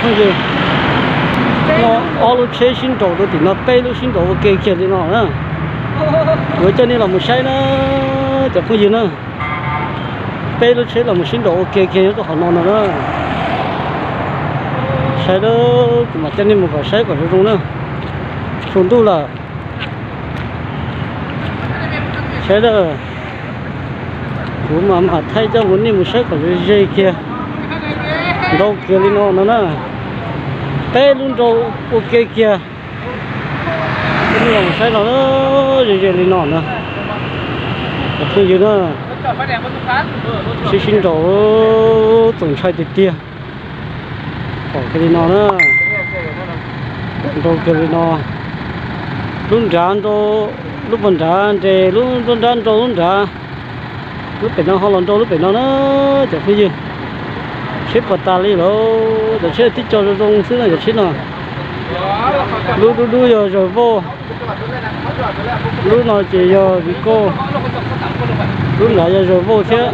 Phooj ywg, muaj ob lub tsheb sib nraus rau tim no, peb lub sib nraus ua ke kiag li no na. Kuv coj nej los mus saib na, cov phooj ywg na. Peb lub tsheb los mus sib nraus ua ke kiag nyob rau qhov no no na. Saib, kuv mam coj nej mus kom saib kom zoo zoo na. Tsaus ntuj lawm. Saib, kuv mam mam thaij coj mus nej mus saib kom ze ze kiag. Nraus kiag li no no na. Peb lub nraus ua ke kiag. Coj nej los saib no, ze ze li no na. Cov phooj ywg na, sib sib nraus, txaus ntshai tiag tiag. Pom kiag li no na, nraus kiag li no. Lub nrad nraus, lub puag nrad nres, lub nrad nraus lub nrad. Lub pem no ho los nraus lub pem no na, cov phooj ywg. Tsheb puas tas li lawm, cov tsheb tib co zoo zoo xwb na, cov tsheb no. Lub dub dub yog Revo, lub no ces yog Vigo, lub nrad yog Revo thiab.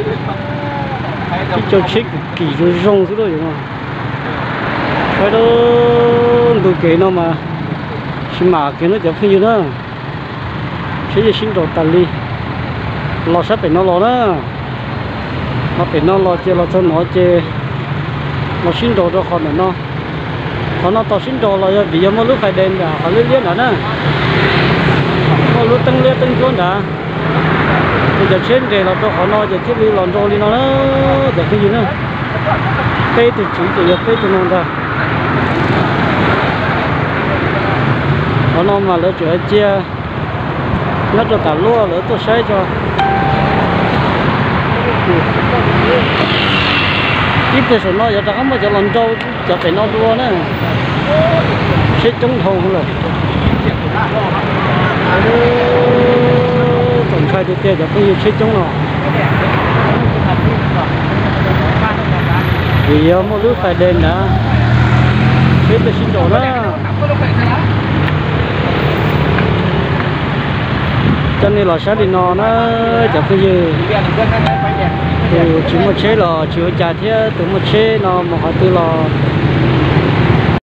Tib co tsheb kim kim zoo zoo xwb lauj. Saib, ntu kev no mas tsis mam kiag na cov phooj ywg na. Tsheb yeej sib nraus tas li. Los sab pem no los na. Los pem no los ces los txog no ces los sib nraus rau qhov ntawm no. Qhov no tos sib nraus los yog vim yog muaj lub fais des nram qhov liab liab nrad na. Muaj lub teeb liab teeb ntsuab nrad. Ces cov tsheb nres los rau qhov no ces thiaj li los nraus li no na, cov phooj ywg na. Peb tus tswv ces yog peb tus no ntag. Qhov no mas lawv tseem cia nyob rau tas luaj lawv tuaj saib tso. Ib pliag saum no yuav rov qab muaj cov los nraus cov pem no dua na. Tsheb coob dhau lawm. Txaus ntshai tiag tiag cov phooj ywg, tsheb coob no. Vim yog muaj lub fais des nrad, tsheb tuaj sib nraus na. Coj nej los saib li no na cov phooj ywg. Tus tsis muaj tsheb los tsis ua cas thiab, tus muaj tsheb no mus qhov twg los